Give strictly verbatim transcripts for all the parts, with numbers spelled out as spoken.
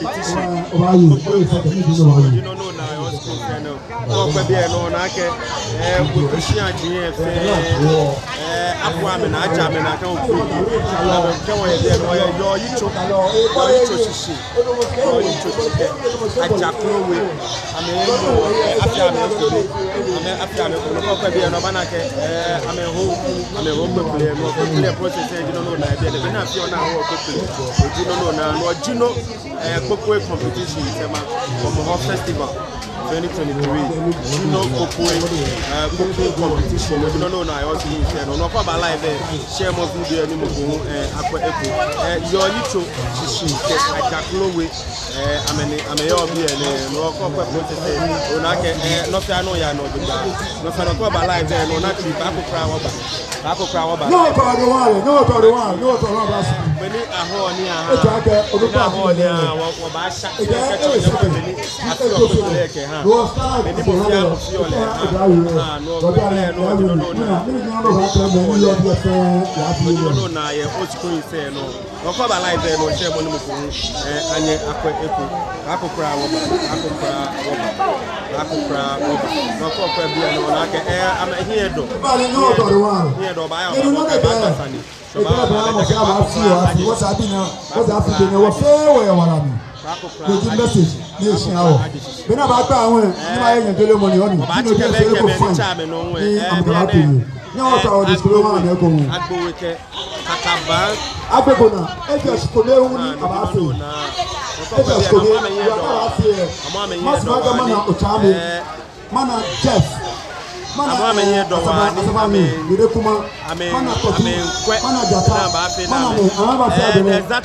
competition. Kpokpoi competition. Ji nɔ ni ona yɛ school sɛɛ nɔ. Kɛ okwɛ biɛ nɔ, ona akɛ, eh, kpokpoi shia ji yɛ fɛɛ, eh, abu amɛnaa, aja amɛnaa kɛ wɔfee. Kɛ wɔyɛ biɛ nɔ, wɔyɛ yɔɔ yitso, yɔɔ yitso shishi, yɔɔ yitso shishi kɛ ajaklo we. Amɛnɔ, eh, afi amɛkome, amɛ afi amɛkome. Kɛ okwɛ biɛ nɔ, obaana akɛ, eh, amɛho, amɛho kpekple nɔ, kpekple process ji nɔ ni ona yɛ biɛ nɛɛ. Be ni afi ona aho kpekple, ji nɔ ni ona nɔ, ji nɔ, eh, kpokpoi competition, Tema Hɔmɔwɔ festival twenty twenty-three, ji nɔ kpokpoi, eh, kpokpoi competition, ji nɔ ni ona yɛ screen sɛɛ nɔ. Nɔ ko ba live, eh, share mɔ video ni mɔ ko, eh, akwɛ eko. Eh, yɔɔ yitso shishi kɛ ajaklo we, eh, amɛnɔ, amɛyɔɔ biɛ nɛɛ, nɔ ko kpokpoi competition, ona akɛ, eh, nɔ fɛɛ nɔ yaa nɔ jogbaŋŋ. Nɔ fɛɛ nɔ ko ba live, eh, nɔ na clip, baako kwraa wɔba. Baako kwraa wɔba. Nyɛ wɔtɔ de wa lɛ, nyɛ wɔtɔ de wa, nyɛ wɔtɔ de wa ba si. Be ni aho ni aha. Ejaakɛ, be ni aho ni aha, wɔ, wɔbaasha. Ejaakɛ, ejaakɛ, be ni afi ɔ kpekple kɛha. Be ni mɔ fɛɛ mɔ feɔ lɛ ha. Ha, nɔ kpekple nɔ ji nɔ ni ona. Ji nɔ ni ona yɛ o screen sɛɛ nɔ. Nɔ ko ba live, eh, nɔ share mɔ ni mɔ ko, eh, anyɛ akwɛ eko. Baako kwraa wɔba, baako kwraa wɔba, baako kwraa wɔba. Nɔ ko kwɛ biɛ nɔ, ona akɛ, eh, amɛhiɛ dɔ. Hiɛ dɔ baaya, baaya sane. Baaya sane. Baako kwraa. Message ni eshi awo. Be ni abaakpa awo, ni ma ye nyɛ dele mɔ ni oni. Ni no bi se ko fan. Ni amɛ ka to. Ni o ta o display ma na ko. Agbowe kɛ Kakaba. Agbogbo naa, eji shikome hu ni abaafee. Eji shikome, ya abaafee. Masi ma ga mana Ochame. Mana Jeff. Mana Asaba, Asaba ni, Dede Kuma. Mana Kofi. Mana Jata. Mana me, abaafee abele. Jeff,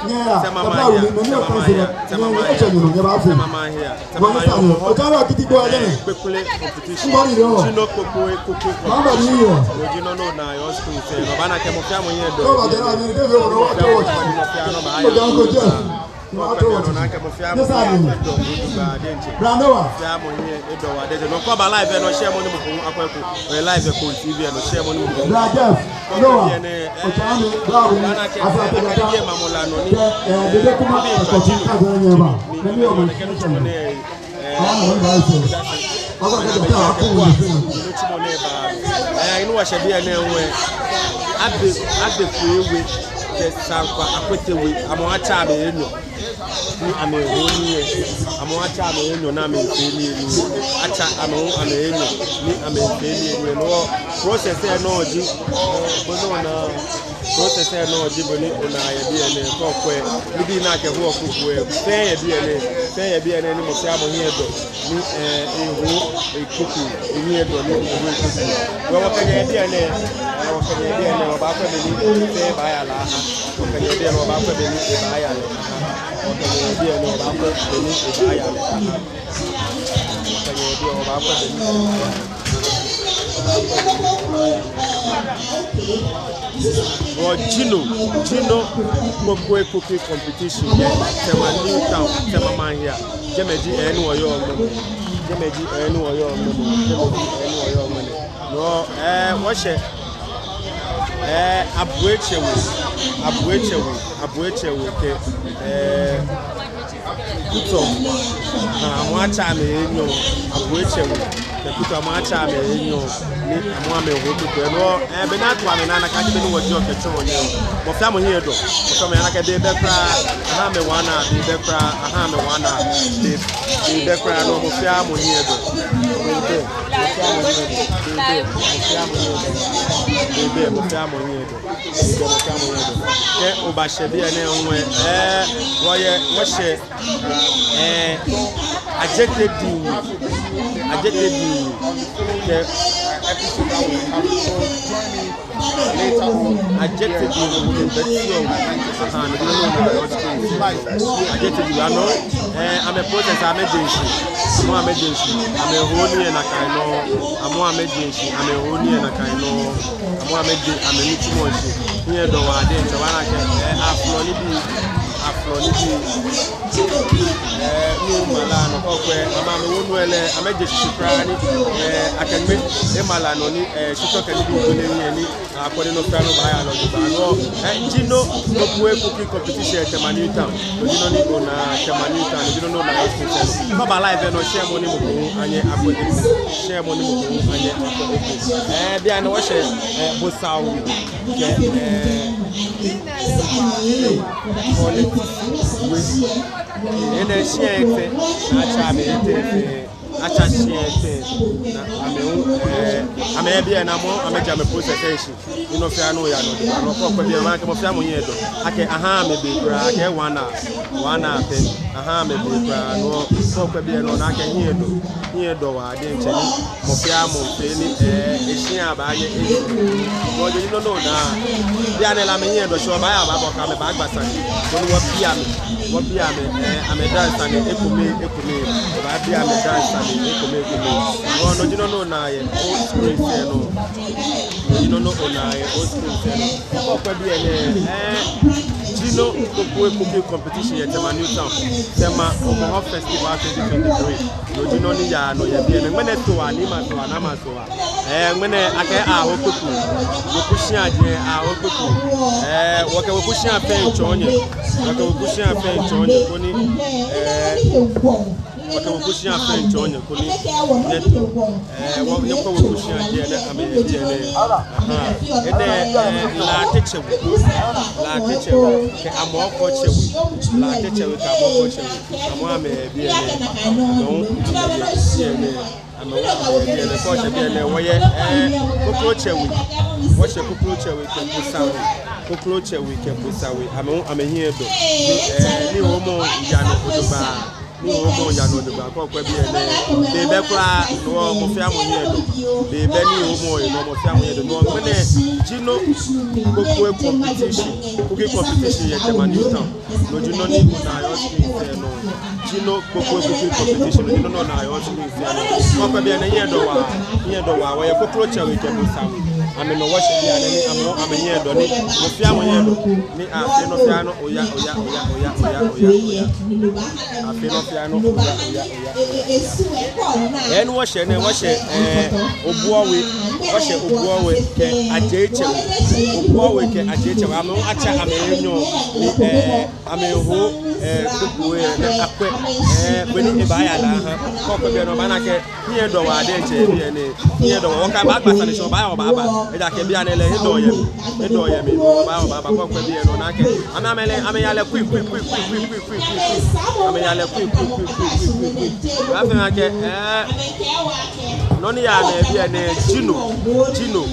nyɛ ya, Asaba wuli, mɛ ni o kan se, nyɛ, nyɛ, eche nyɛ, nyɛ baafee. Wɔ ni sa ni, Ochame Akiti gbo ajɛ nɛ. Kpekple competition. Ji nɔ kpokpoi, kpokpoi competition. Ji nɔ ni ona yɛ screen sɛɛ nɔ, obaana akɛ mɔ fɛɛ mɔ hiɛ dɔ. Mɔ fɛɛ mɔ hiɛ dɔ. Mɔ fɛɛ mɔ hiɛ dɔ. Mɔ fɛɛ mɔ hiɛ dɔ. Mɔ fɛɛ mɔ hiɛ dɔ. Nɔ ko ba live nɔ, share mɔ ni mɔ ko akwɛ eko. Live ko T V nɔ, share mɔ ni mɔ ko. Obaana akɛ, akɛ biɛ mamɔ la nɔ ni. Dede Kuma, Kofi, Kagbe, nyɛ ba. Mɛ ni o mɔ ni. Eh, inu wɔshɛ biɛ nɛɛ hu, Agbe, Agbe Fue We kɛ Sankwa Akwete We, amɛ hu atsa amɛ enyɔ ni amɛho nii yɛ. Amɛ hu atsa amɛ enyɔ ni amɛfee nii yɛ. Atsa amɛ hu amɛ enyɔ ni amɛfee nii yɛ. No process lɛ nɔ ji, eh, bo nɔ na Process lɛ nɔ ji bɔ ni ona yɛ biɛ nɛɛ, kɛ okwɛ, nibii ni akɛhoɔ kpokpoi lɛ, fɛɛ yɛ biɛ nɛɛ, fɛɛ yɛ biɛ nɛɛ ni mɔ fɛɛ mɔ hiɛ dɔ, ni, eh, eho ekpokpoi, ehiɛ dɔ ni eho ekpokpoi. Wɔ, wɔkɛ nyɛ yɛ biɛ nɛɛ, eh, wɔkɛ nyɛ yɛ biɛ nɛɛ, wɔbaakwɛ bɔ ni fɛɛ baaya lɛ aha. Wɔkɛ nyɛ yɛ biɛ nɛɛ, wɔbaakwɛ bɔ ni ebaaya lɛ aha. Wɔkɛ nyɛ yɛ biɛ nɛɛ, wɔbaakwɛ bɔ ni ebaaya lɛ aha. Wɔkɛ nyɛ yɛ biɛ, wɔbaakwɛ bɔ ni ebaaya lɛ. Wɔ ji nɔ, ji nɔ kpokpoi kpokpoi competition yɛ Tema New Town, Tema Maŋ hiɛ. Jɛmɛ ji he ni wɔyɔɔ ŋmɛnɛ. Jɛmɛ ji he ni wɔyɔɔ ŋmɛnɛ. Jɛmɛ ji he ni wɔyɔɔ ŋmɛnɛ. No, eh, wɔshɛ, eh, Abuetsɛ We, Abuetsɛ We, Abuetsɛ We kɛ, eh, Kutɔŋ, ah, amɛ hu atsa amɛ enyɔ, Abuetsɛ We kɛ Kutɔŋ, amɛ hu atsa amɛ enyɔ ni amɛ hu amɛho kpokpoi lɛ nɔ, eh, be ni ato amɛnaa nakai ji bɔ ni wɔjieɔ kɛtsɔɔ nyɛ. Mɔ fɛɛ mɔ hiɛ dɔ, mɔ fɛɛ mɔ hiɛ dɔ, nakai be bɛ kwraa, aha amɛ one hour, be bɛ kwraa, aha amɛ one hour, be, be bɛ kwraa nɔ, mɔ fɛɛ mɔ hiɛ dɔ. Mɔ fɛɛ mɔ hiɛ Beebe, mɔ fɛɛ mɔ hiɛ dɔ. Beebe, mɔ fɛɛ mɔ hiɛ dɔ. Beebe, mɔ fɛɛ mɔ hiɛ dɔ. Kɛ obashɛ biɛ nɛɛ hu lɛ, ɛɛ, wɔyɛ, wɔshɛ, ɛɛ, Adjetey Dingui. Adjetey Dingui. Kɛ Adjetey Dingui, Betio. Aha, no ji nɔ ni ona yɛ screen. Adjetey Dingui, amɛ, ɛɛ, amɛ process, amɛje shishi. Amɛ, amɛje shishi. Amɛho nii yɛ nakai nɔŋŋ. Amɛ, amɛje shishi. Amɛho nii yɛ nakai nɔŋŋ. Amɛ, amɛje, amɛnitsumɔ shishi. Hiɛ dɔ waa diɛŋtsɛ, obaana akɛ, ɛɛ, afolɔ nibii, afolɔ nibii. Ɛɛ, ni mala nɔ kɔkɔɛ, amɛ, amɛwo nɔ lɛ, amɛje shishi kwraa ni, ɛɛ, akɛ ŋmɛ, ɛɛ, mala nɔ ni, ɛɛ, shitɔ kɛ nibii gbele hiɛ ni, akɔ ni nɔ fɛɛ nɔ baaya nɔ jogbaŋŋ. Nɔ, ɛɛ, Djino Kpokpoi cooking competition yɛ Tema New Town. No ji nɔ ni ona, Tema New Town, no ji nɔ ni ona yɛ screen lɛ nɔ. Kɛ oba live lɛ nɔ, share mɔ ni mɔ ko hu anyɛ akwɛ eko. Share mɔ ni mɔ ko hu anyɛ akwɛ eko. Ɛɛ, bianɛ wɔshɛ, ɛɛ, Bosawe kɛ, ɛɛ, Korle We. Enɛ shia etɛ, atsa amɛ etɛ fɛɛ. Atsa shia etɛ. Ni amɛ hu, ɛɛ, amɛ biɛ ni amɛ, amɛje amɛ process lɛ shishi. Ni nɔ fɛɛ nɔ yaa nɔ jogbaŋŋ. Nɔ kɔkɔɛ biɛ, obaana akɛ mɔ fɛɛ mɔ hiɛ dɔ. Akɛ ahaaa amɛ be kwraa, akɛ one hour, one hour pɛ. Ahaaa amɛ be kwraa. Nɔ kɔkɔɛ biɛ nɔ, ona akɛ hiɛ dɔ. Hiɛ dɔ waa diɛŋtsɛ ni mɔ fɛɛ mɔ fee nii, ɛɛ, eshia baanyɛ eyi. Nɔ ji nɔ ni ona. Bianɛ lɛ amɛhiɛ dɔ, shi obaaya obaaba, okɛ amɛ baagba sane. Koni wɔbi amɛ, wɔbi amɛ, ɛɛ, amɛ dance sane ekome ekome. Obaabi amɛ dance sane ekome ekome. Nɔ, no ji nɔ ni ona yɛ o screen lɛ nɔ. No ji nɔ ni ona yɛ o screen lɛ nɔ. Kɔkɔɛ biɛ nɛɛ, ɛɛ, Djino Kpokpoi cooking competition yɛ Tema New Town. Tema Hɔmɔwɔ Festival twenty twenty-three. No ji nɔ ni yaa nɔ yɛ biɛ nɛɛ. Ŋmɛnɛ towa ni mato anaa mato wa. Ɛɛ, ŋmɛnɛ akɛ awo kpokpoi. Weku shia jɛ awo kpokpoi. Ɛɛ, wɔkɛ weku shia fɛɛ miitsɔɔ nyɛ. Wɔkɛ weku shia fɛɛ miitsɔɔ nyɛ koni, ɛɛ, wɔkɛ weku shia fɛɛ miitsɔɔ nyɛ koni nyɛto. Ɛɛ, wɔ, nyɛkwɛ weku shia jɛ nɛɛ, amɛyɛ biɛ nɛɛ. Ahaa. Enɛ, ɛɛ, Latse Tsɛwe. Latse Tsɛwe kɛ Amɔkɔ Tsɛwe. Latse Tsɛwe kɛ Amɔkɔ Tsɛwe. Amɛ, amɛyɛ biɛ nɛɛ. Amɛ hu amɛyɛ biɛ nɛɛ. Amɛ hu amɛyɛ biɛ nɛɛ. Kɛ oshɛ biɛ nɛɛ, wɔyɛ, ɛɛ, Koklo Tsɛwe. Wɔshɛ Koklo Tsɛwe kɛ Bosawe. Koklo Tsɛwe kɛ Bosawe. Amɛ hu amɛhiɛ dɔ. Ni, ɛɛ, nihoomɔ yaa nɔ jogbaŋŋ. Nihoomɔ yaa nɔ jogbaŋŋ. Kɛ okwɛ biɛ nɛɛ, be bɛ kwraa, nɔ, mɔ fɛɛ mɔ hiɛ dɔ. Be bɛ, nihoomɔ yɛ nɔ, mɔ fɛɛ mɔ hiɛ dɔ. Nɔ, ŋmɛnɛ Djino Kpokpoi competition, cooking competition yɛ Tema New Town. No ji nɔ ni ona yɛ screen lɛ nɔ. Djino Kpokpoi cooking competition, no ji nɔ ni ona yɛ screen lɛ nɔ. Kɛ okwɛ biɛ nɛɛ, hiɛ dɔ waa, hiɛ dɔ waa, wɔyɛ Koklo Tsɛwe kɛ Bosawe. Amɛnɔ wɔshɛ biɛ nɛɛ ni amɛ, amɛhiɛ dɔ ni mɔ fɛɛ mɔ hiɛ dɔ. Ni afee nɔ fɛɛ nɔ oya, oya, oya. Afee nɔ fɛɛ nɔ oya, oya, oya, oya. Ɛɛ, ni wɔshɛ nɛɛ, wɔshɛ, ɛɛ, Obuɔ We, wɔshɛ Obuɔ We kɛ Adjei Tsɛwe. Obuɔ We kɛ Adjei Tsɛwe, amɛ hu atsa amɛ enyɔ ni, ɛɛ, amɛho, ɛɛ, kpokpoi lɛ ni akwɛ, ɛɛ, bɔ ni ebaaya lɛ aha. Kɛ okwɛ biɛ nɛɛ, obaana akɛ hiɛ dɔ waa diɛŋtsɛ biɛ nɛɛ. Hiɛ dɔ waa. Wɔkɛ baagba sane shi, obaaya obaaba. Ejaakɛ biɛ nɛɛ lɛ, edɔ yɛ mli. Edɔ yɛ mli. Obaaya obaaba. Kɛ okwɛ biɛ nɛɛ, ona akɛ amɛ, amɛ lɛ, amɛya lɛ kui, kui, kui. Amɛya lɛ kui, kui, kui. Wɔfee ŋa akɛ, ɛɛ, nɔ ni yaa nɔ yɛ biɛ nɛɛ, Djino, Djino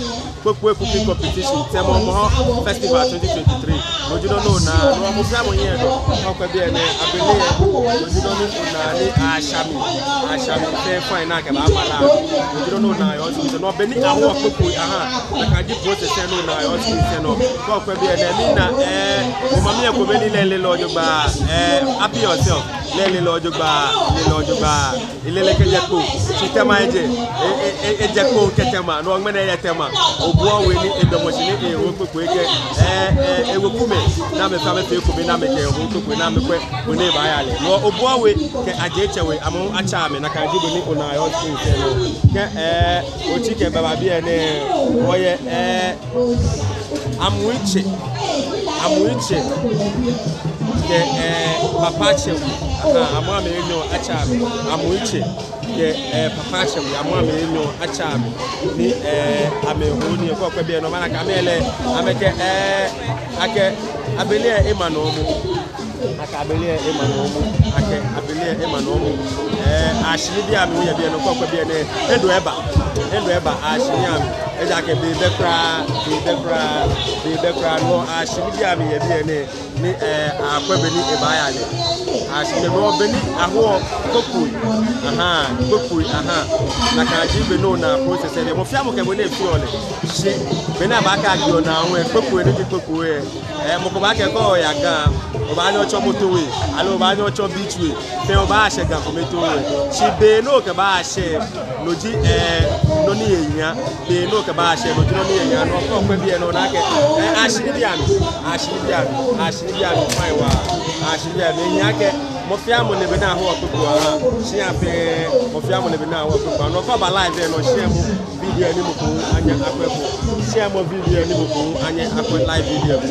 Kpokpoi cooking competition, Tema Hɔmɔwɔ Festival twenty twenty-three. No ji nɔ ni ona, nɔ, mɔ fɛɛ mɔ hiɛ dɔ. Kɛ okwɛ biɛ nɛɛ, abele yɛ. No ji nɔ ni ona ni asha mli, asha mli fɛɛ fine ni akɛbaama lɛ. No ji nɔ ni ona yɛ screen lɛ nɔ. Bɔ ni awoɔ kpokpoi, ahaa. Nakai ji process ni ona yɛ screen lɛ nɔ. Kɛ okwɛ biɛ nɛɛ, mina, ɛɛ, omami ekome ni lɛ lelɔ jogbaŋŋ, ɛɛ, happy yourself. Lɛ lelɔ jogbaŋŋ, lelɔ jogbaŋŋ. Elele kɛjɛ kpo, shi Tema ejɛ. E, e, e, ejɛ kpo kɛ Tema, nɔ ŋmɛnɛ eyɛ Tema. Obuɔ We ni edamɔ shi ni ewo kpokpoi kɛ, ɛɛ, ɛɛ, ewekumɛi. Ni amɛfɛɛ amɛfee ekome ni amɛkɛwo kpokpoi ni amɛkwɛ bɔ ni ebaaya lɛ. Nɔ, Obuɔ We kɛ Adjei Tsɛwe, amɛ hu atsa amɛ, nakai ji bɔ ni ona yɛ screen lɛ nɔ. Kɛ, ɛɛ, otsi kɛba biɛ nɛɛ, wɔyɛ, ɛɛ, Amui Tsɛ, Amui Tsɛ kɛ, ɛɛ, Papa Tsɛwe. Ahaa, amɛ hu amɛ enyɔ atsa amɛ. Amui Tsɛ kɛ, ɛɛ, Papa Tsɛwe, amɛ hu amɛ enyɔ atsa amɛ. Ni, ɛɛ, amɛho nii, kɛ okwɛ biɛ nɛɛ, obaana akɛ amɛ lɛ, amɛkɛ, ɛɛ, akɛ abele lɛ ema nɔ momo. Akɛ abele lɛ ema nɔ momo. Akɛ abele lɛ ema nɔ momo. Ɛɛ, ashi nibii amli hu yɛ biɛ nɛɛ, kɛ okwɛ biɛ nɛɛ, edɔ eba. Ndo eba ashi ni ami. Ejaakɛ be bɛ kwraa, be bɛ kwraa, be bɛ kwraa. No ashi ni bi ami yɛ biɛ nɛɛ. Ni, eh, akwɛ be ni ebaaya lɛ. Ashi ni mɔ be ni ahoɔ kpokpoi. Aha, kpokpoi, aha. Nakai ji be ni ona process lɛ. Mɔ fɛɛ mɔ kɛ bɔ ni efeɔ lɛ. Shi be ni abaakɛɛ agbeɔ naa hu, kpokpoi ni ji kpokpoi lɛ. Eh, mɔ ko baakɛɛ kɛ oya Ga, obaanyɛ otsɔ motorway, aloo obaanyɛ otsɔ beachway, fɛɛ obaashɛ Ga kome too lɛ. Shi be ni okɛbaashɛ, no ji, eh, nɔ ni ehia, be ni okɛbaashɛ, no ji nɔ ni ehia, no kɛ okwɛ biɛ nɛɛ ona akɛ, eh, ashi ni bi ami, ashi ni bi ami, ashi ni bi ami, fine waa, ashi ni bi ami, ehia akɛ, mɔ fɛɛ mɔ le be ni ahoɔ kpokpoi aha, shia fɛɛ, mɔ fɛɛ mɔ le be ni ahoɔ kpokpoi aha, no kɛ oba live lɛ nɔ, share-mɔ video lɛ ni mɔ ko anyɛ akwɛ eko. Share-mɔ video lɛ ni mɔ ko anyɛ akwɛ live video lɛ.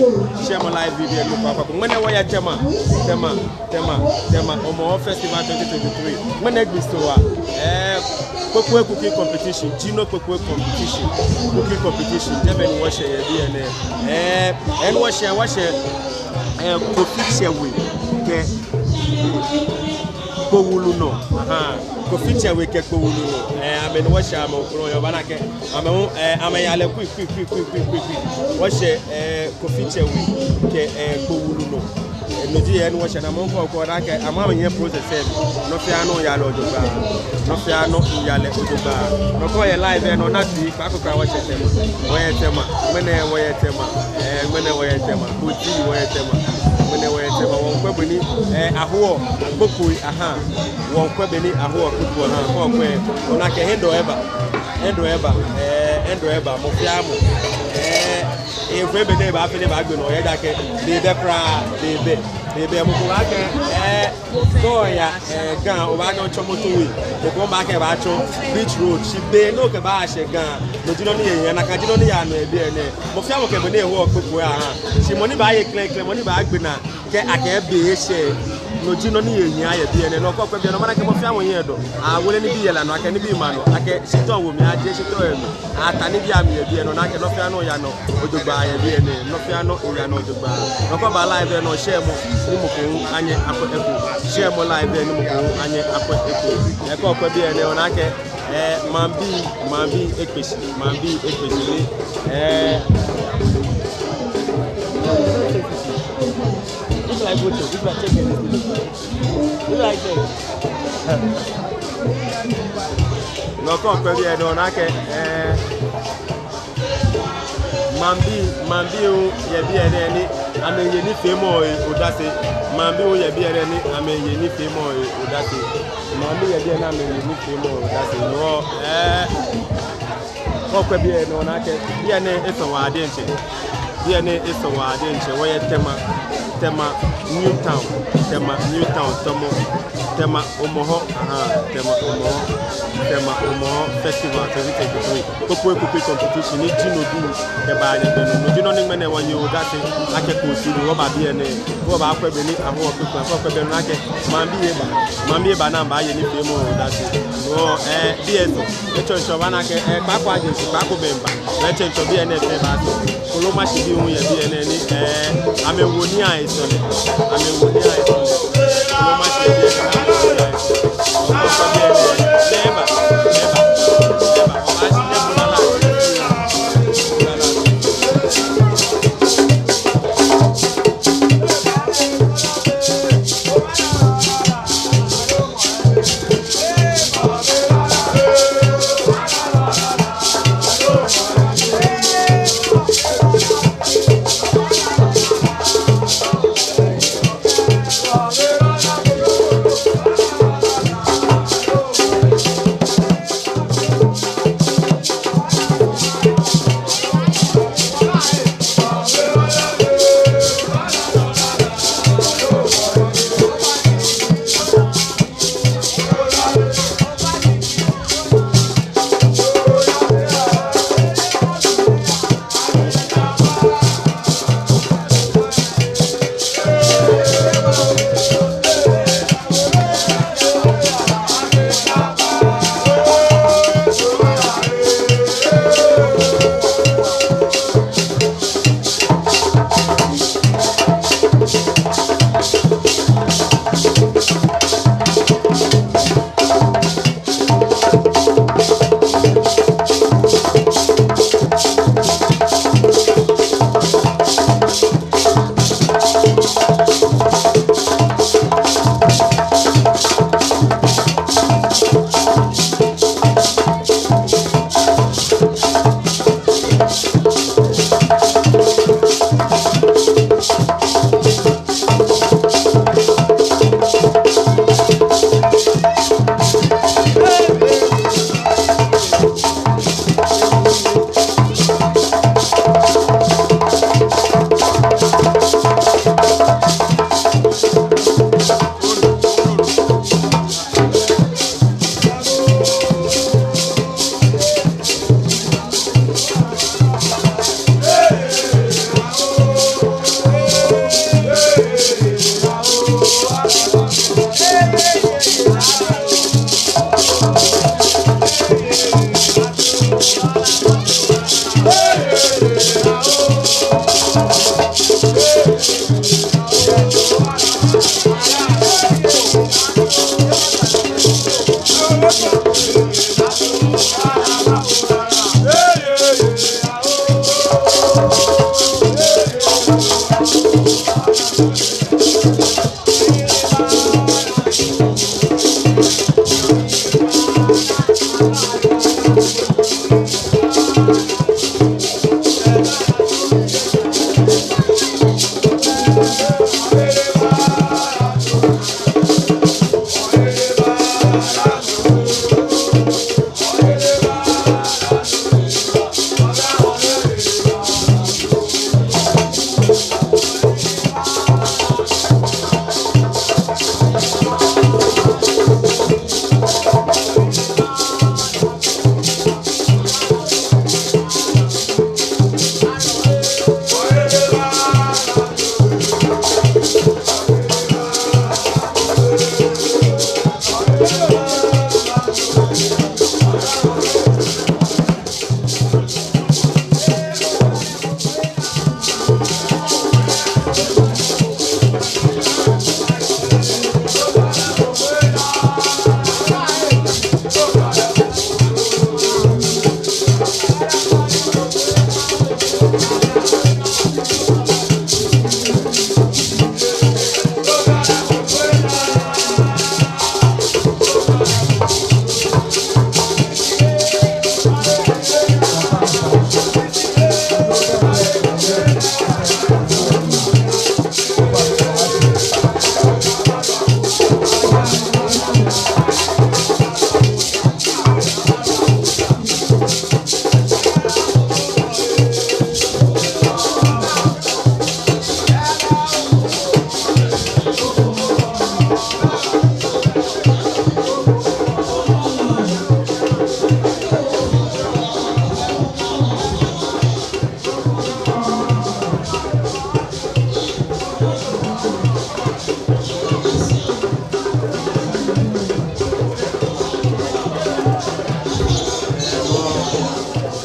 Share-mɔ live video lɛ ni mɔ ko akwɛ eko. Ŋmɛnɛ wɔyɛ Tema, Tema, Tema, Tema, Homowo Festival twenty twenty-three. Ŋmɛnɛ gbi sɔ wa. Eh, kpokpoi cooking competition, Jinɔ kpokpoi competition, cooking competition. Jɛmɛ ni wɔshɛ yɛ biɛ nɛɛ. Eh, eh, ni wɔshɛ, wɔshɛ, eh, Kofi Tsɛ We kɛ Kpowulu nɔ. Aha. Kofi Tsɛ We kɛ Kpowulu nɔ. Eh, amɛ ni wɔshɛ amɛ okplɔ̃ yɛ, obaana akɛ amɛ hu, eh, amɛya lɛ kui, kui, kui. Wɔshɛ, eh, Kofi Tsɛ We kɛ, eh, Kpowulu nɔ. Eh, no ji he ni wɔshɛ ni amɛ hu kɛ okɔ da akɛ amɛ hu amɛyɛ process lɛ. Nɔ fɛɛ nɔ yaa lɛ ojogbaŋŋ. Nɔ fɛɛ nɔ yaa lɛ ojogbaŋŋ. No kɛ oyɛ live lɛ nɔ ona ti kpaako kpaako wɔshɛ Tema. Wɔyɛ Tema. Ŋmɛnɛ wɔyɛ Tema. Eh, ŋmɛnɛ wɔyɛ Tema. Oti wɔyɛ Tema. Ŋmɛnɛ wɔyɛ Tema. Wɔŋkwɛ bɔ ni, eh, ahoɔ kpokpoi aha. Wɔŋkwɛ bɔ ni ahoɔ kpokpoi aha. Kɛ okwɛ, ona akɛ hiɛdɔɔ eba. Hiɛdɔɔ eba. Eh, hiɛdɔɔ eba. Mɔ fɛɛ mɔ. Eh, ekwɛ be ni ebaafee ni ebaagbe nɔ, ejaakɛ be bɛ kwraa, be bɛ, be bɛ. Mɔ ko baakɛɛ, eh, kɛ oya, eh, Ga, obaanyɛ otsɔ motorway. Mɔ ko baakɛɛ ebaatsɔ beach road. Shi be ni okɛbaashɛ Ga, no ji nɔ ni ehia, nakai ji nɔ ni yaa nɔ yɛ biɛ nɛɛ. Mɔ fɛɛ mɔ kɛ bɔ ni ehoɔ kpokpoi aha. Shi mɔ ni baaye klɛŋklɛŋ, mɔ ni baagbe naa, kɛ akɛ be eshɛ, no ji nɔ ni ehia yɛ biɛ nɛɛ. No kɛ okwɛ biɛ nɛɛ, obaana akɛ mɔ fɛɛ mɔ hiɛ dɔ. Awole nibii yɛ la nɔ, akɛ nibii ma nɔ, akɛ shitɔ wo mli, ajie shitɔ yɛ mli. Ata nibii amli yɛ biɛ nɛɛ, ona akɛ nɔ fɛɛ nɔ yaa nɔ ojogbaŋŋ yɛ biɛ nɛɛ. Nɔ fɛɛ nɔ yaa nɔ ojogbaŋŋ. No kɛ oba live lɛ nɔ, share-mɔ ni mɔ ko hu anyɛ akwɛ eko. Share-mɔ live lɛ ni mɔ ko hu anyɛ akwɛ eko. Eh, kɛ okwɛ biɛ nɛɛ, ona akɛ, eh, maŋbii, maŋbii ekpe shi, maŋbii ekpe shi ni, eh, This like photo, this like check this photo. This like check. No kɛ okwɛ biɛ nɛɛ, ona akɛ, eh, maŋbii, maŋbii hu yɛ biɛ nɛɛ ni amɛye nifeemɔ lɛ odase. Maŋbii hu yɛ biɛ nɛɛ ni amɛye nifeemɔ lɛ odase. Maŋbii yɛ biɛ ni amɛye nifeemɔ lɛ odase. No, eh, kɛ okwɛ biɛ nɛɛ, ona akɛ biɛ nɛɛ esɔ waa diɛŋtsɛ. Biɛ nɛɛ esɔ waa diɛŋtsɛ. Wɔyɛ Tema, Tema New Town, Tema New Town, Tɔmɔ, Tema Homowo, aha, Tema Homowo, Tema Homowo Festival twenty twenty-three. Kpokpoi cooking competition ni Jinɔbii kɛbaa yɛ biɛ nɛɛ. No ji nɔ ni ŋmɛnɛ wɔye odase akɛ koosi ni wɔba biɛ nɛɛ. Wɔbaakwɛ bɔ ni ahoɔ kpokpoi aha. Kɛ okwɛ biɛ nɛɛ, ona akɛ maŋbii eba. Maŋbii eba ni amɛbaaye nifeemɔ lɛ odase. No, eh, biɛ esɔ. Etsɔ ŋshɔ, obaana akɛ, eh, kpaako aje shi, kpaako bɛ mba. Etsɔ ŋshɔ biɛ nɛɛ fɛɛ baasɔ. Kolomashi bii hu yɛ biɛ nɛɛ ni, eh, amɛwo nii ahe sɔlemɔ. Amɛwo nii ahe sɔlemɔ. Kolomashi yɛ biɛ nɛɛ ni amɛwo nii ahe sɔlemɔ. Kolomashi yɛ biɛ nɛɛ. Eba, eba, eba. Obaashi yɛ bulala. Bulala.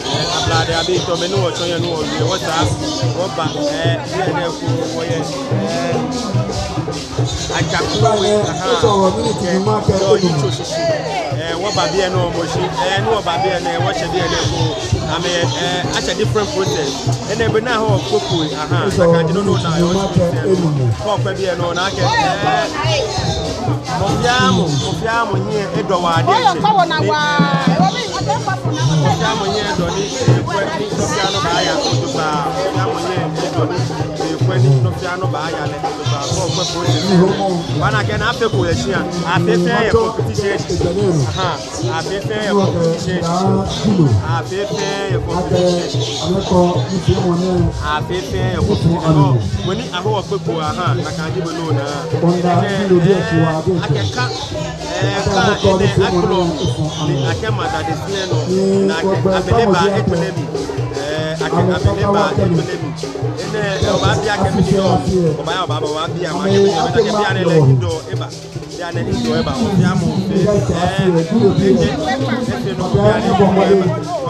Ɛɛ, Ablade abii, tɔ mɛi ni wɔtsɔ yɛ ni wɔwie, wɔsaa, wɔba, ɛɛ, biɛ nɛɛ ko wɔyɛ, ɛɛ, Ajako We, ahaa, ɛɛ, yitso shishi. Ɛɛ, wɔba biɛ nɛɛ mɔ shi, ɛɛ, ni wɔba biɛ nɛɛ, wɔtsɛ biɛ nɛɛ ko, amɛ, ɛɛ, atsɛ different process. Enɛ be ni ahɔɔ kpokpoi, ahaa, nakai ji nɔ ni ona yɛ wɔshi system. Kɛ okwɛ biɛ nɛɛ ona akɛ, ɛɛ, mɔ fɛɛ mɔ, mɔ fɛɛ mɔ hiɛ edɔ waa diɛŋtsɛ. Mɔ fɛɛ mɔ hiɛ edɔ ni ekwɛ ni nɔ fɛɛ nɔ baaya jogbaŋŋ. Mɔ fɛɛ mɔ hiɛ edɔ ni ekwɛ ni nɔ fɛɛ nɔ baaya lɛ jogbaŋŋ. Kɛ okwɛ process. Obaana akɛ ni afee eko yɛ shia. Afee fɛɛ yɛ competition. Ahaa. Afee fɛɛ yɛ competition. Afee fɛɛ yɛ competition. Afee fɛɛ yɛ competition. Mɔ ni ahɔɔ kpokpoi, ahaa, nakai ji bɔ ni ona. Ɛɛ, akɛ ka, ɛɛ, ka enɛ akplɔ ni akɛma dadesɛn nɔ, ni akɛ abele ba egbele mli. Ɛɛ, akɛ abele ba egbele mli. Enɛ, ɛɛ, obaabi akɛ mɛni dɔ. Obaaya, obaaba, obaabi amɛ akɛ mɛni dɔ, akɛ bianɛ lɛ, mɛni dɔ eba. Bianɛ mɛni dɔ eba, mɔ fɛɛ mɔ fee. Ɛɛ, eje, efee nɔ ko bianɛ mɛni dɔ eba.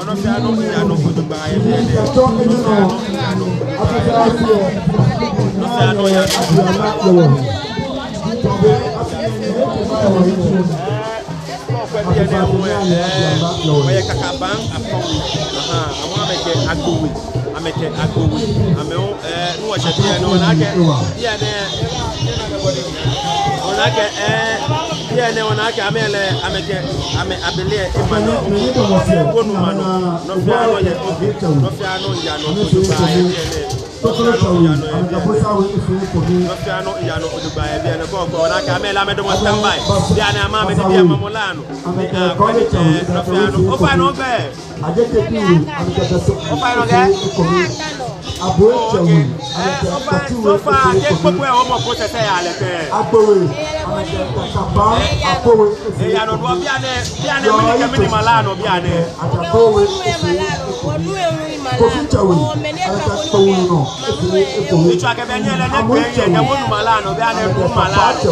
Nɔ fɛɛ nɔ yaa nɔ ko jogbaŋŋ yɛ biɛ nɛɛ. Nɔ fɛɛ nɔ yaa nɔ. Nɔ fɛɛ nɔ yaa nɔ. Ɛɛ, kɛ okwɛ biɛ nɛɛ hu, ɛɛ, wɔyɛ Kakaban Akɔwe. Ahaa, amɛ hu amɛkɛ Agbo We. Amɛkɛ Agbo We. Amɛ hu, ɛɛ, ni wɔshɛ biɛ nɛɛ, ona akɛ biɛ nɛɛ, ona akɛ, ɛɛ, biɛ nɛɛ, ona akɛ amɛ lɛ, amɛkɛ, amɛ abele ema nɔ, wonu ma nɔ, nɔ fɛɛ nɔ yɛ obi, nɔ fɛɛ nɔ yaa nɔ ko jogbaŋŋ yɛ biɛ nɛɛ. Nɔ fɛɛ nɔ yaa nɔ yɛ biɛ nɛɛ. Nɔ fɛɛ nɔ yaa nɔ jogbaŋŋ yɛ biɛ nɛɛ. Kɛ okwɛ, ona akɛ amɛ lɛ amɛdamɔ standby. Bianɛ amɛ, amɛ ni biɛ mamɔ la nɔ. Ni, ɛɛ, kwɛ ni, ɛɛ, nɔ fɛɛ nɔ. Ofainɛ ogbɛi? Ofainɛ ogbɛi? Okay. Ɛɛ, ofainɛ, so far, kɛ kpokpoi lɛ, omɔ process lɛ yaa lɛ tɛŋŋ? Eyaa nɔ, nɔ bianɛ, bianɛ mɛni kɛ mɛni ma la nɔ bianɛ? Etsɔɔ akɛ bianɛ lɛ, nɛgbɛ nyɛ, kɛ wonu ma la nɔ, bianɛ nu ma la nɔ.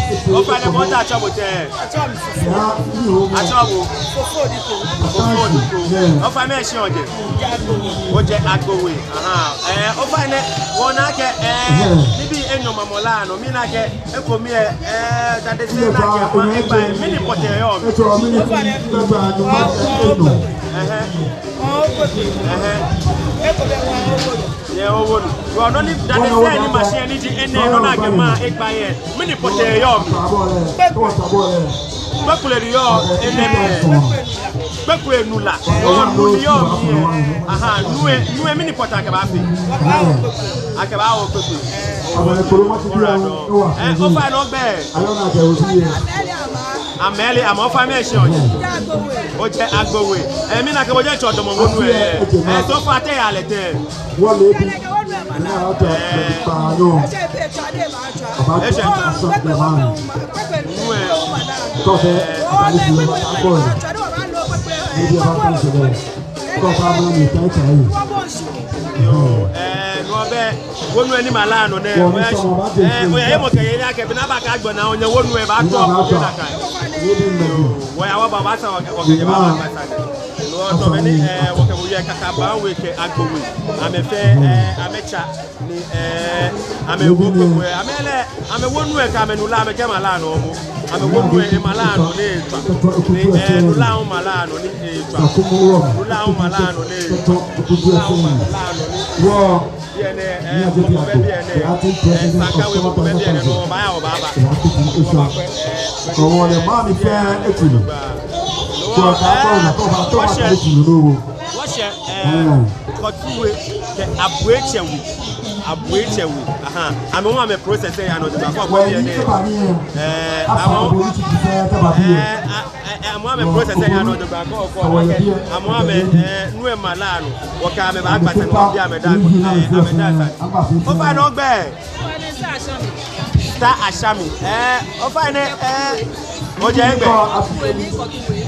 Ofainɛ, mɔ ni atsɛɔ bo tɛŋŋ? Atsɛɔ bo? Fofo Diko. Fofo Diko. Ofainɛ, mɛɛ shia ojɛ? Ojɛ Agbo We. Ahaa. Ɛɛ, ofainɛ, wɔna akɛ, ɛɛ, nibii enyɔ mamɔ la nɔ, mina akɛ, ekome lɛ, ɛɛ, dadesɛn ni akɛma egba lɛ, mɛni pɔtɛɛ yɔɔ mli? Ɛhɛɛ. Ɛhɛɛ. Yɛ owonu. Wɔ nɔ ni dadesɛn ni machine ni ji enɛ nɔ ni akɛma egba lɛ, mɛni pɔtɛɛ yɔɔ mli? Kpokpoi ni yɔɔ enɛ mli. Kpekpe nu la. Yoo, nu ni yɔɔ mli lɛ. Aha, nu lɛ, nu lɛ mɛni pɔtɛɛ akɛbaafee? Akɛbaawo kpekpe. Alright, ɔ. Ɛɛ, ofainɛ ogbɛi? Amɛli, amɛ ofainɛ mɛɛ shia ojɛ? Ojɛ Agbowe. Ɛɛ, mina akɛ bo diɛŋtsɛ odamɔ wonu lɛ. Ɛɛ, so far te eyaa lɛ tɛŋŋ? Ɛɛ. Eshɛ. Nu lɛ. Yoo, ɛɛ, no bɛ, wonu lɛ ni mala nɔ nɛɛ, ɛɛ, oyɛ mɔ kɛ yeli akɛ, bɔ ni abakɛ gbɛ naa, onyɛ wonu lɛ baatɔ, oyɛ nakai. Yoo, wɔya wɔba, wɔbasa, wɔkɛ, wɔkɛ, wɔbasa. No, tɔ bɛ ni, ɛɛ, wɔkɛ bo yɛ Kakaba We kɛ Agbowe. Amɛ fɛɛ, ɛɛ, amɛtsa. Ni, ɛɛ, amɛwo kpekpe, amɛ lɛ, amɛwo nu lɛ kɛ amɛnu la, amɛkɛ mala nɔ momo. Amɛwo nu lɛ, mala nɔ ni etswa. Ni, ɛɛ, nu la hu mala nɔ ni etswa. Nu la hu mala nɔ ni etswa. Nu la hu mala nɔ ni etswa. Biɛ nɛɛ, ɛɛ, mɔ ko bɛ biɛ nɛɛ, ɛɛ, Sankawe mɔ ko bɛ biɛ nɛɛ, no, obaaya, obaaba. Obaaba, ɛɛ, kɔwɔ lɛ, mami fɛɛ etsi nu. Kɔ ka kɔ na kɔ ba tɔ ba ka etsi nu no. Wɔshɛ, ɛɛ, Kɔtu We kɛ Abuetsɛ We. Abuetsɛ We. Aha. Amɛ hu amɛ process lɛ yaa nɔ jogbaŋŋ kɔ kɔ biɛ nɛɛ. Ɛɛ, amɛ hu, ɛɛ, a, ɛ, ɛ, amɛ hu amɛ process lɛ yaa nɔ jogbaŋŋ kɔ kɔ. Amɛ hu amɛ, ɛɛ, nu lɛ mala nɔ. Wɔkɛ amɛ baagba sane, wɔbi amɛ daa, ɛɛ, amɛ daa sane. Ofainɛ ogbɛi? Star Ashami. Ɛɛ, ofainɛ, ɛɛ, ojɛ nɛgbɛ?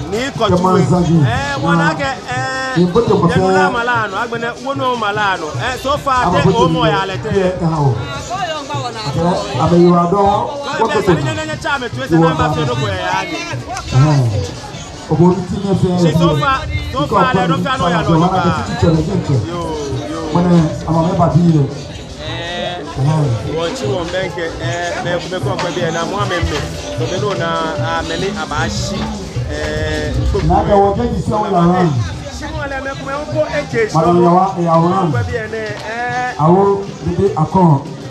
Nii Kɔtu We. Ɛɛ, wɔna akɛ, ɛɛ, yɛ nu la mala nɔ, agbɛnɛ wonu mala nɔ. Ɛɛ, so far te omɔ yaa lɛ tɛŋŋ? Ɛɛ, sane nɛɛ nyɛtsa amɛ tue sane nɛɛ mafee nɔ ko yɛ ya ni. Shi so far, so far lɛ nɔ fɛɛ nɔ yaa nɔ jogbaŋŋ. Yoo, yoo. Ɛɛ, wɔtsi wɔbɛŋkɛ, ɛɛ, mɛi, mɛi komɛi kɔ biɛ nɛɛ, amɛ hu amɛmɛ. Tɔ bɛ nɔ ni, aa, mɛni abaashi, ɛɛ, kpekpe. Shi mɔ lɛ mɛi komɛi hu kɔ eke shi. Kɔ biɛ nɛɛ, ɛɛ. Awo, bibi akɔ,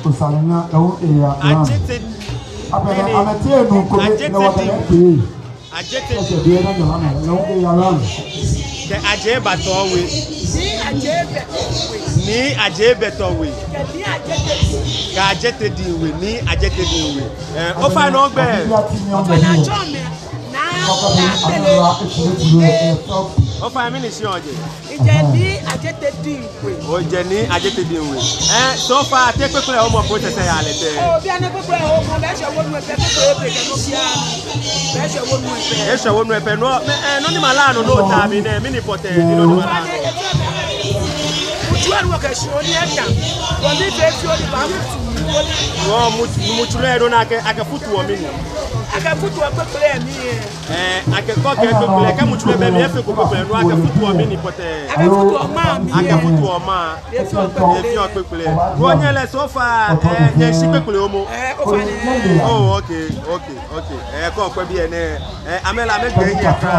osalɛ ŋa, ɛwo, eya. Ajete. Abɛ, amɛti enu ko, Ajete nɛ wɔ bɛ di. Ajete. Kɛ Ajɛ Batɔ We. Nii Ajɛ Batɔ We. Kɛ Ajete Diŋ We. Nii Ajete Diŋ We. Ɛɛ, ofainɛ ogbɛi? Ofainɛ mɛni shia ojɛ? Ojɛ Nii Ajete Diŋ We. Ojɛ Nii Ajete Diŋ We. Ɛɛ, so far, te kpekpe lɛ omɔ process lɛ yaa lɛ tɛŋŋ? Oo, bianɛ kpekpe lɛ omɔ, bɛ eshɛ wonu lɛ pɛ, kpekpe lɛ pɛ kɛ nɔ fɛɛ. Bɛ eshɛ wonu lɛ pɛ. Eshɛ wonu lɛ pɛ. Nɔ, mɛɛ, ɛɛ, nɔ ni mala nɔ ni ota mli nɛɛ, mɛni pɔtɛɛ ji nɔ ni mala nɔ? Mutsu lɛ ni wɔkɛ shi oni eta. Wɔni fɛɛ fɛɛ oni baafutu. Wɔ mutsu, mutsu lɛ nɔ ni akɛ, akɛfutuɔ mɛni? Akɛfutuɔ kpekpe lɛ mli lɛ. Ɛɛ, akɛ kɔ kɛ kpekpe lɛ, kɛ mutsu lɛ bɛ mli, efeko kpekpe lɛ nɔ, akɛfutuɔ mɛni pɔtɛɛ? Akɛfutuɔ maa mli. Akɛfutuɔ maa. Efeɔ kpekpe lɛ. Efeɔ kpekpe lɛ. Wɔnyɛ lɛ so far, ɛɛ, nyɛshi kpekpe lɛ momo? Ɛɛ, ofainɛ. Oh, okay, okay, okay. Ɛɛ, kɔ kɔ biɛ nɛɛ. Ɛɛ, amɛ lɛ amɛgbɛi yɛ kra.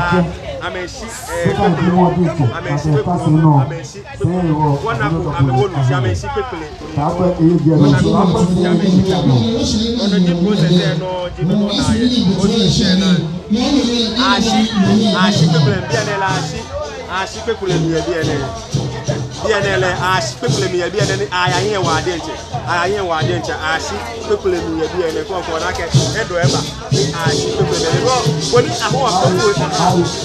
Amɛshi, ɛɛ, kpekpe lɛ momo. Amɛshi kpekpe lɛ momo. Amɛshi kpekpe lɛ momo. Wɔnako amɛwo nu shi, amɛshi kpekpe lɛ. Wɔnako amɛshi kpekpe lɛ momo. Nɔ ni ji process lɛ nɔ ji nɔ ni ona yɛ. Onu shishi nɛɛ. Ashi, ashi kpekpe lɛ mli biɛ nɛɛ lɛ ashi. Ashi kpekpe lɛ mli yɛ biɛ nɛɛ. Biɛ nɛɛ lɛ, ashi kpekpe lɛ mli yɛ biɛ nɛɛ ni ayahi ewa diɛŋtsɛ. Ayahi ewa diɛŋtsɛ, ashi kpekpe lɛ mli yɛ biɛ nɛɛ kɔkɔɔkɔ nakai. Edɔ eba. Ashi kpekpe lɛ mli. Bɔ ni ahoɔ kpekpe lɛ.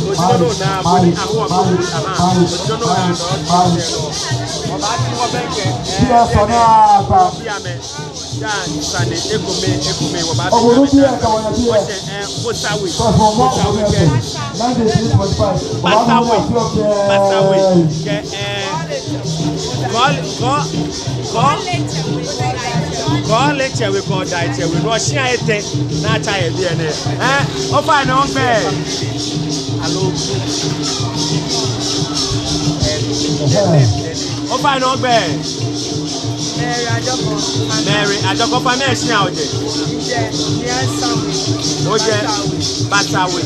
Oji nɔ ni ona, bɔ ni ahoɔ kpekpe lɛ. Oji nɔ ni ona, oji nɔ ni ona. Wɔbaati wɔbɛŋkɛ. Biɛ sɔ naa ba. Biɛ mɛ. Daa sane ekome, ekome, wɔbaatsu amɛ daa. Wɔshɛ, ɛɛ, Bosa We. Bosa We kɛ Basa We. Basa We kɛ, ɛɛ, Kɔ, Kɔ, Kɔ, Kɔɔle Tsɛ We, Kɔɔdai Tsɛ We. Nɔ shia etɛ ni atsa yɛ biɛ nɛɛ. Ɛɛ, ofainɛ ogbɛi? Aloo. Ofainɛ ogbɛi? Mary Ajɔkɔ. Mary Ajɔkɔ, ofainɛ mɛɛ shia ojɛ? Ojɛ Nii Basa We. Ojɛ Basa We. Basa We.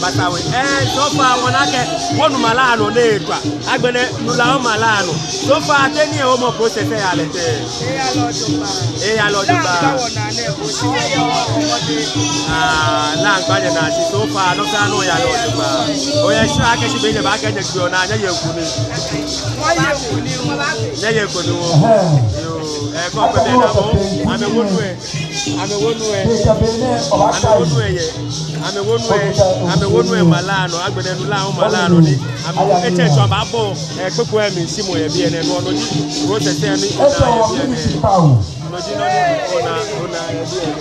Basawe. Eh, so far, wɔna akɛ, wɔnu mala lɛ nɔ ni ekpa. Agbɛnɛ, nula wɔ mala lɛ nɔ. So far, te nii lɛ, wɔmɔ process lɛ yaa lɛ tɛŋŋ? Eyaa lɛ jogbaŋŋ. Eyaa lɛ jogbaŋŋ. Naagba wɔnaa nɛɛ, wɔshi. Ah, naagba nyɛnaa shi. So far, nɔ fɛɛ nɔ yaa lɛ jogbaŋŋ. Oyɛ sure akɛ shi be ni nyɛbaakɛɛ nyɛgbeɔ naa, nyɛyeɔ kunim? Wɔyeɔ kunim. Nyɛyeɔ kunim. Yoo, eh, kɔ pɛ bɛ na mɔ. Amɛwo nu lɛ. Amɛwo nu lɛ. Amɛwo nu lɛ yɛ. Amɛwo nu lɛ. Amɛwo nu lɛ mala lɛ nɔ. Agbɛnɛ nula wɔ mala lɛ nɔ ni. Amɛwo etsɛ tsɔ baabɔ. Eh, kpekpe lɛ mli shimɔ yɛ biɛ nɛɛ. No nɔ ji process lɛ ni ona yɛ biɛ nɛɛ. No ji nɔ ni ona, ona yɛ biɛ nɛɛ.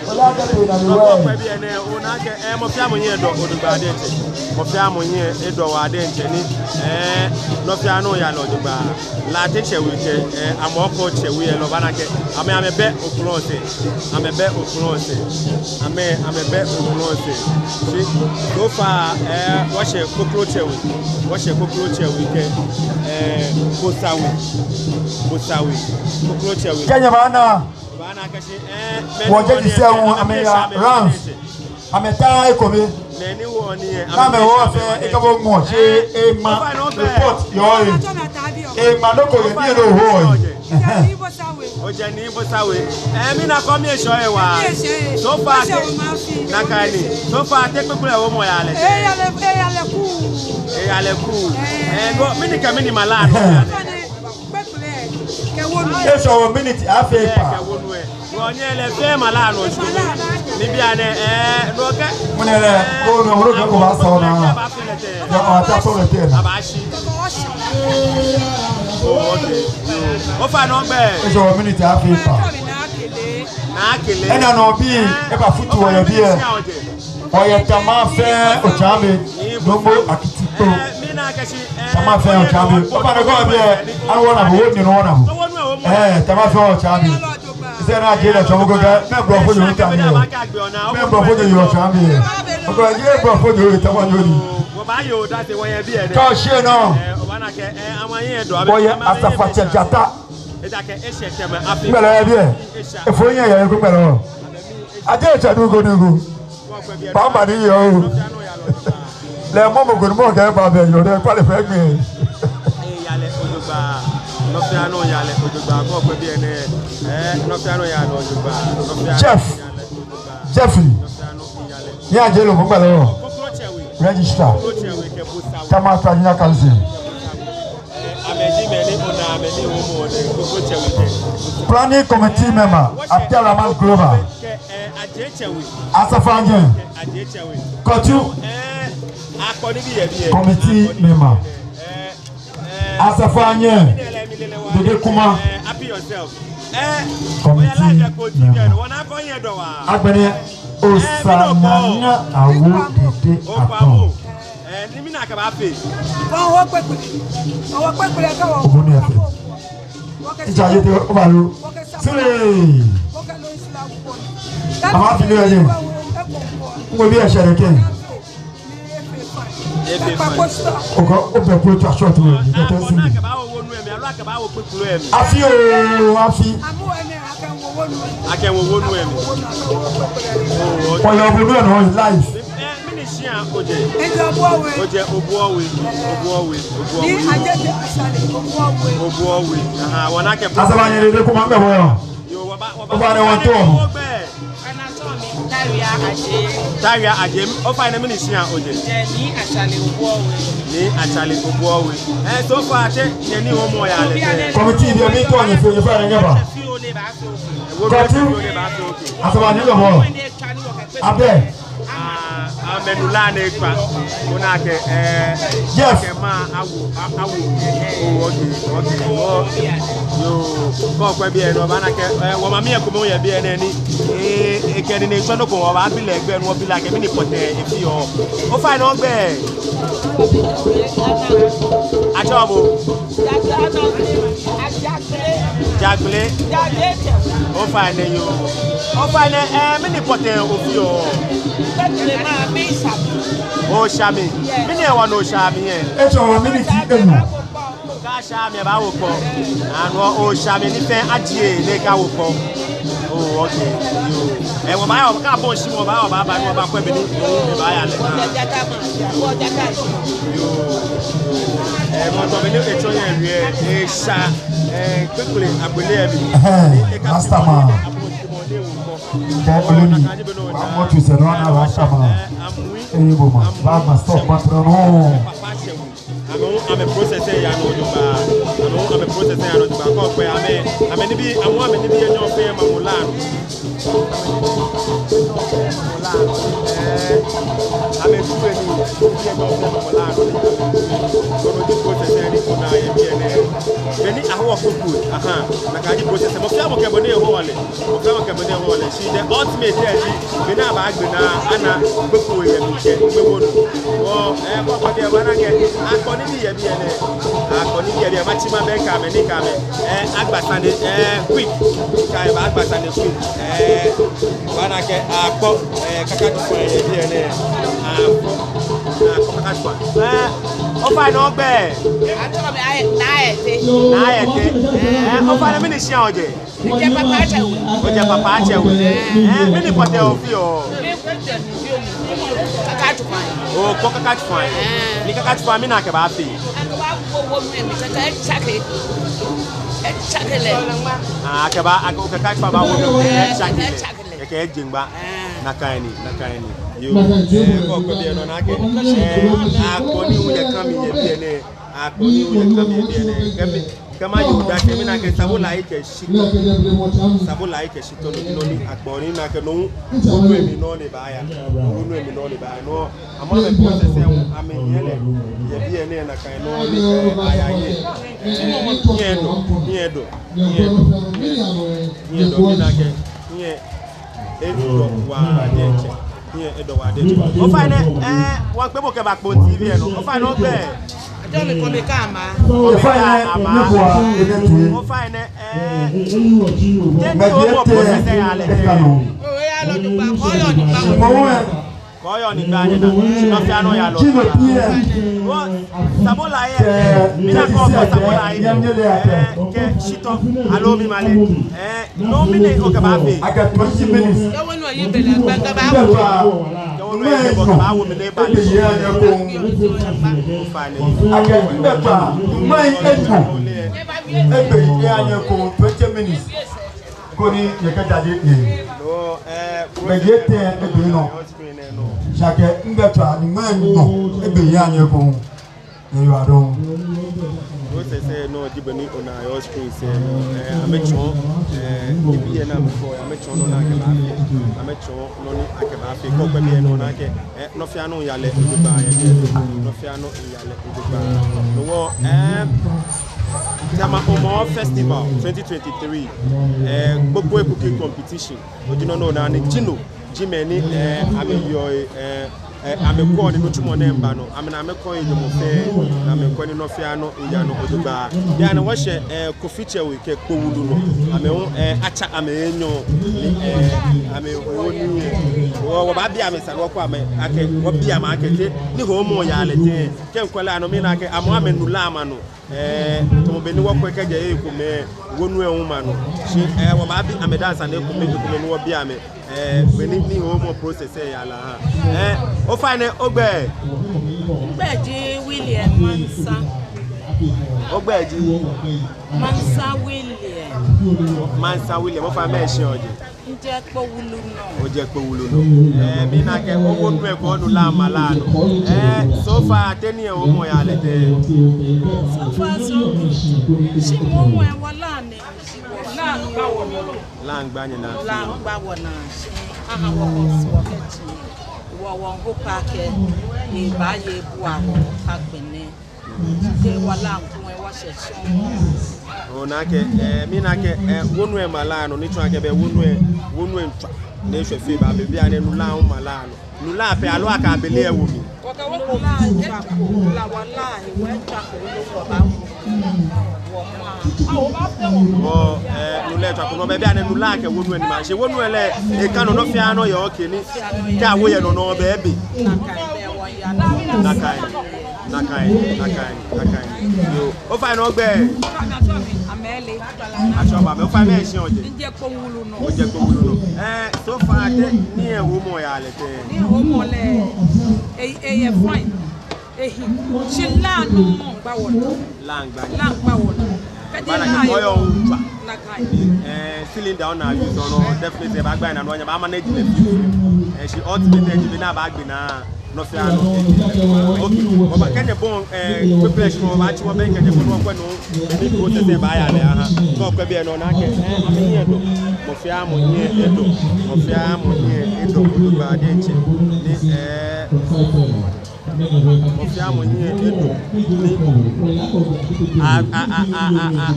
Nɔ ko kpɛ biɛ nɛɛ, ona akɛ, eh, mɔ fɛɛ mɔ hiɛ edɔ jogbaŋŋ diɛŋtsɛ. Mɔ fɛɛ mɔ hiɛ edɔ waa diɛŋtsɛ ni, eh, nɔ fɛɛ nɔ yaa lɛ jogbaŋŋ. Latɛ tsɛwei kɛ, eh, Amɔkɔ tsɛwei lɛ, obaana akɛ, amɛ, amɛbɛ okplɔn sɛɛ. Amɛbɛ okplɔn sɛɛ. Amɛ, amɛbɛ okplɔn sɛɛ. Shi, so far, eh, wɔshɛ Koklo tsɛwei. Wɔshɛ Koklo tsɛwei kɛ, eh, Bosawe. Bosawe. Koklo tsɛwei. Kɛ nyɛbaana. Wɔjɛ ji sɛ ŋu amɛya rounds. Amɛta ekome. Ni amɛwo fɛɛ ekabo ŋmɔ shi ema report yɔɔ lɛ. Ema nɔ ko yɛ ni eno hoo lɛ. Ojɛ ni Bosawe. Eh, mina kɔ mi eshɔ ewa. So far te. Nakai ni. So far te kpekpe lɛ wɔ mɔ yaa lɛ. Eyaa lɛ, eyaa lɛ kuu. Eyaa lɛ kuu. Eh, go, mɛni kɛ mɛni mala lɛ nɔ. Eshɔ wɔ minute afee kpaa. Wɔnyɛ lɛ fɛɛ mala lɛ nɔ. Ni bianɛ, eh, nɔ kɛ. Mɛni lɛ, ko nɔ, mɔ ko baasa ona. Ya, ata sɔ lɛ tɛ. Abaashi. Oh, okay. Ofainɛ ogbɛi. Eshɔ wɔ minute afee kpaa. Naa Kele. Enɛ nɔ bi, ebafutu wɔ yɛ biɛ. Ɔyɛ Tamafɛn Otsaame, Nuumo Akitikpo. Tamafɛn Otsaame. Ofainɛ kɔ biɛ, awo na bo, wo ni no wo na bo. Eh, Tamafɛn Otsaame. Sɛ na je na tsɔmɔ ko kɛ, mɛɛ blɔfo yoo ta ni. Mɛɛ blɔfo yoo Otsaame. Oko je blɔfo yoo ta wa yoo ni. Tɔ shi nɔ. Wɔyɛ Asafoatsɛ Jata. Gbɛlɔ yɛ biɛ. Efo nyɛ yɛ ko gbɛlɔ. Aje tsa dugo dugo. Bamba ni yɔɔ. Lɛ mɔ mɔ ko ni mɔ kɛ ba bɛ yɔɔ dɛ, kpale fɛɛ gbɛ. Eyaa lɛ jogbaŋŋ. Nɔ fɛɛ nɔ yaa lɛ jogbaŋŋ. Kɔ kpɛ biɛ nɛɛ. Eh, nɔ fɛɛ nɔ yaa lɛ jogbaŋŋ. Jeff. Jeffrey. Ni aje lɛ mɔ gbɛlɔ. Registrar. Tama Traditional Council. Planning Committee member, Abdulrahman Global. Asafoanyɛ. Kɔtu. Committee member. Asafoanyɛ. Dede Kuma. Committee member. Agbɛnɛ Osanana Awo Dede Atɔ. Eh, ni mina kɛ ba fe. Ɔwɔ kpekpe. Ɔwɔ kpekpe kɛ wɔ. Obonu yɛ fɛɛ. Ija yɛ tɛ obalu. Sule. Ama fi ni yɛ. Ŋgo bi yɛ sɛrɛ kɛ. Oko, obɛ kpekpe to short way. Ni tɛ si. Afi oo, afi. Akɛ wɔ wonu lɛ mli. Ɔyɛ obonu lɛ nɔ live. Eh, mɛni shia ojɛ? Ojɛ Obuowe. Obuowe. Obuowe. Obuowe. Aha, wɔna akɛ. Asafoanyɛ Dede Kuma gbɛ bɔ yɔɔ. Yoo, wɔba, wɔba. Ofainɛ wɔto. Taria Aje. Ofainɛ mɛni shia ojɛ? Nii Atsale Obuowe. Nii Atsale Obuowe. Eh, so far te nyɛ ni wɔmɔ yaa lɛ. Committee bi mi to nyɛ fɛɛ, nyɛ fɛɛ nyɛ ba. Kɔtu. Asafoanyɛ lɛ bɔ. Abɛ. Ah, amɛnu la ni ekpa. Ona akɛ, eh, Jeff. Akɛ ma awo, a-, awo. Oh, okay, okay. Oh, yoo, kɔ kpɛ biɛ nɛɛ, obaana akɛ, eh, wɔmami ekome yɛ biɛ nɛɛ ni. Eh, ekɛ nii ni etsɔ nɔ ko, wɔbaabi lɛ gbɛi ni wɔbi lɛ akɛ mɛni pɔtɛɛ efi yɔɔ. Ofainɛ ogbɛi. Atsɛɔ bo. Jagbele. Ofainɛ yoo. Ofainɛ, eh, mɛni pɔtɛɛ ofi yɔɔ? Oshami. Mɛni hewɔ ni Oshami yɛ? Etsɔ wɔ minute enumɔ. Kɛ Oshami baawo kpɔ. Anɔ Oshami ni fɛɛ ajie ni ekɛ awo kpɔ. Oh, okay. Yoo. Ɛɛ, wɔbaaya, wɔkɛ abɔ shi, wɔbaaya, wɔbaaba, ni wɔbaakwɛ bɔ ni, ni wɔbaaya lɛ. Yoo. Ɛɛ, mɔ tɔ bɔ ni etsɔ yɛ wie, esha, ɛɛ, kpekple agbele yɛ mli. Ɛhɛɛ, Rastaman. Bɔ ole mi, wa mɔ tu sɛ nɔ na Rastaman. Eyi bo ma, ba ma stop ma trɔ nɔ. Amɛ, amɛ process lɛ yaa nɔ jogbaŋŋ. Amɛ, amɛ process lɛ yaa nɔ jogbaŋŋ. Kɛ okwɛ amɛ, amɛ nibii, amɛ, amɛ nibii enyɔ fɛɛ mamɔ lɛ nɔ. Ɛɛ, amɛ tu lɛ nii, nibii enyɔ fɛɛ mamɔ lɛ nɔ. Kɛ no ji process lɛ ni ona yɛ biɛ nɛɛ. Bɔ ni awo kpokpoi, aha, nakai ji process lɛ. Mɔ fɛɛ mɔ kɛ bɔ ni ewo lɛ. Mɔ fɛɛ mɔ kɛ bɔ ni ewo lɛ. Shi the ultimate lɛ ji, bɔ ni abaagbe naa, ana kpokpoi yɛ mli kɛ kpokpoi nɔ. Wɔ, ɛɛ, kɔkɔ diɛ, wɔna akɛ akɔ nibii yɛ biɛ nɛɛ. Akɔ nibii yɛ biɛ, matsi mabɛŋkɛ amɛ, ni kɛ amɛ, ɛɛ, agba sane, ɛɛ, quick. Kɛ amɛ baagba sane quick. Ɛɛ, wɔna akɛ akɔ, ɛɛ, kaka tsu fɔŋ yɛ biɛ nɛɛ. Akɔ, akɔ kaka tsu fɔŋ. Ɛɛ, ofainɛ ogbɛi? Atsɛɔ mi Naa Ayete. Naa Ayete. Ɛɛ, ofainɛ mɛni shia ojɛ? Ojɛ Papa Atsɛ We. Ojɛ Papa Atsɛ We. Ɛɛ, mɛni pɔtɛɛ ofeɔ? Kaka tsu fɔŋ. Okɔ kaka tsu fɔŋ. Ɛɛ. Ni kaka tsu fɔŋ mɛni akɛbaafee? Akɛbaawo wonu lɛ mli kɛkɛ etsake. Etsake lɛ. Aa, akɛba, akɛ, kaka tsu fɔŋ baawo wonu lɛ mli kɛkɛ etsake lɛ. Etsake lɛ. Kɛkɛ eje ŋma. Ɛɛ. Nakai ni, nakai ni. Yoo. Ɛɛ, kɛ okwɛ biɛ nɔ ona akɛ, ɛɛ, akɔ ni hu yɛ ka mli yɛ biɛ nɛɛ. Akɔ ni hu yɛ ka mli yɛ biɛ nɛɛ. Kɛ mi, kɛ maye odase, mina akɛ sabulai kɛ shitɔ. Sabulai kɛ shitɔ nɔ ji nɔ ni akɔ ni ona akɛ no hu wonu lɛ mli nɔ ni baaya. No hu wonu lɛ mli nɔ ni baaya. No, amɛ amɛ process lɛ hu amɛnyiɛ lɛ yɛ biɛ nɛɛ nakai nɔ ni, ɛɛ, aya yɛ. Nyɛ dɔ, nyɛ dɔ, nyɛ dɔ, nyɛ dɔ, mina akɛ, nyɛ, edɔ waa diɛŋtsɛ. Nyɛ, edɔ waa diɛŋtsɛ. Ofainɛ, ɛɛ, wɔkpee bo kɛba Kpone T V lɛ nɔ. Ofainɛ ogbɛi? Atsɛɔ mi Kɔmi Kama. Kɔmi Kama. Ofainɛ, ɛɛ, te ni owo process lɛ yaa lɛ tɛŋŋ? Oo, eyaa nɔ jogbaŋŋ, kɔɔyɔɔ ni gba wɔ. Kɔɔyɔɔ ni gba nyɛnaa. Shi nɔ fɛɛ nɔ yaa lɛ. Wɔ, sabulai lɛ, mina akɛ sabulai lɛ, ɛɛ, kɛ shitɔ, aloo mimale. Ɛɛ, no mɛni okɛbaafee? Akɛ twenty minutes. Kɛ wonu lɛ ye bɛ lɛ, kɛ baawo. Kɛ wonu lɛ ye bɛ lɛ, kɛ baawo mli ni eba lɛ. Ofainɛ. Akɛ ŋmɛlɛtswaa, ŋmɛlɛ enyɔ. Ebe eya nyɛ ekoŋŋ twenty minutes. Koni nyɛkɛjaje nyɛhe. Ŋmɛlɛ etɛ ebe nɔ. Shi akɛ ŋmɛlɛtswaa ni ŋmɛlɛ enyɔ. Ebe eya nyɛ ekoŋŋ. Nyɛyiwaladɔŋŋ. Process lɛ nɔ ji bɔ ni ona yɛ screen lɛ nɔ. Ɛɛ, amɛtsɔɔ, ɛɛ, nibii lɛ ni amɛkɔ, amɛtsɔɔ nɔ ni akɛbaafee. Amɛtsɔɔ nɔ ni akɛbaafee. Kɛ okwɛ biɛ nɔ ona akɛ, ɛɛ, nɔ fɛɛ nɔ yaa lɛ jogbaŋŋ yɛ biɛ. Nɔ fɛɛ nɔ yaa lɛ jogbaŋŋ. No hewɔ, ɛɛ, Tema Hɔmɔwɔ Festival twenty twenty-three, ɛɛ, kpokpoi cooking competition. No ji nɔ ni ona ni ji no. Ji mɛi ni, ɛɛ, amɛyɔɔ, ɛɛ, ɛɛ, amɛkwɛɔ ni nitsumɔ nɛɛ miiba nɔ. Amɛna amɛkɔ yɛ jɔɔmɔ fɛɛ, ni amɛkwɛ ni nɔ fɛɛ nɔ eya nɔ jogbaŋŋ. Bianɛ wɔshɛ, ɛɛ, Kofi Tsɛ We kɛ Kpowulu nɔ. Amɛ hu, ɛɛ, atsa amɛ enyɔ ni, ɛɛ, amɛwo nii. Wɔ, wɔbaabi amɛ sane ni wɔkɔ amɛ akɛ, wɔbi amɛ akɛ te ni hɔɔmɔ yaa lɛ tɛŋŋ. Kɛ mikwɛ lɛ nɔ mina akɛ amɛ, amɛnu La maŋ nɔ. Ɛɛ, tamɔ bɔ ni wɔkwɛ kɛjɛ ekomɛi, wonu lɛ hu maŋ nɔ. Shi, ɛɛ, wɔbaabi amɛ daa sane ekomɛi, ekomɛi ni wɔbi amɛ. Ɛɛ, bɔ ni, ni hɔɔmɔ process lɛ yaa lɛ ha. Ɛɛ, ofainɛ ogbɛi? Migbɛi ji William Mansa. Ogbɛi ji? Mansa William. Mansa William, ofainɛ mɛɛ shia ojɛ? Mijɛ Kpowulu nɔ. Ojɛ Kpowulu nɔ. Ɛɛ, mina akɛ owonu lɛ kɛ onu La maŋ La nɔ. Ɛɛ, so far, te ni hɔɔmɔ yaa lɛ tɛŋŋ? So far, so good. Shi moŋ wɔ La nɛɛ, shi wɔ La miigba wɔnaa. La miigba nyɛnaa. La miigba wɔnaa. Shi aha wɔ kɔs wɔ kɛji. Wɔ, wɔmiihope akɛ ebaaye ebua wɔ agbɛnɛ. Kɛ wala ŋkɔmɔ wɔshɛ shɔŋŋ. Ona akɛ, ɛɛ, mina akɛ, ɛɛ, wonu lɛ maŋ La nɔ, ni tsɔɔ akɛ bɛ wonu lɛ, wonu lɛ miitswa. Ni eshwɛ fe ba, bɛ bianɛ nu La hu maŋ La nɔ. Nu La pɛ aloo akɛ abele lɛ wo mli? Wɔkɛ wɔ ko La miitswa ko, La wala, ewɔ miitswa ko, loo wɔbaawo. Wɔ, ɛɛ, nu La miitswa ko, no bɛ bianɛ nu La kɛ wonu lɛ ni maŋ. Shi wonu lɛ, eka nɔ, nɔ fɛɛ nɔ yɛ okay ni. Kɛ awo yɛ nɔ nɔ bɛ ebe. Nakai, nakai, nakai, nakai. Yoo. Ofainɛ ogbɛi? Mɛlɛ. Atsɔ ba mɛ, ofainɛ mɛɛ shi ojɛ? Mijɛ Kpowulu nɔ. Ojɛ Kpowulu nɔ. Eh, so far te nii lɛ hɔmɔ yaa lɛ tɛŋŋ? Nii hɔmɔ lɛ, e, eyɛ fine. Ehi. Shi la nɔ mɔ gba wɔnɔ. La gba. La gba wɔnɔ. Kɛji la yɛ. Oya otswa. Nakai. Eh, cylinder ona use nɔ, definitely ebaagba naa nɔ, nyɛbaa manage lɛ fioo. Eh, shi ultimately, eji bɔ ni abaagbe naa. Nɔ fɛɛ nɔ. Okay. Wɔbaa kɛ nyɛ bɔ, eh, kpekple shi wɔbaatsi wɔbɛŋkɛ nyɛ bɔ ni wɔkwɛ nɔ. Ni process lɛ baaya lɛ, aha. Kɛ okwɛ biɛ nɔ ona akɛ, eh, amɛhiɛ edɔ. Mɔ fɛɛ mɔ hiɛ edɔ. Mɔ fɛɛ mɔ hiɛ edɔ. Odu ba diɛŋtsɛ. Ni, eh, mɔ fɛɛ mɔ hiɛ edɔ. Ni, a, a,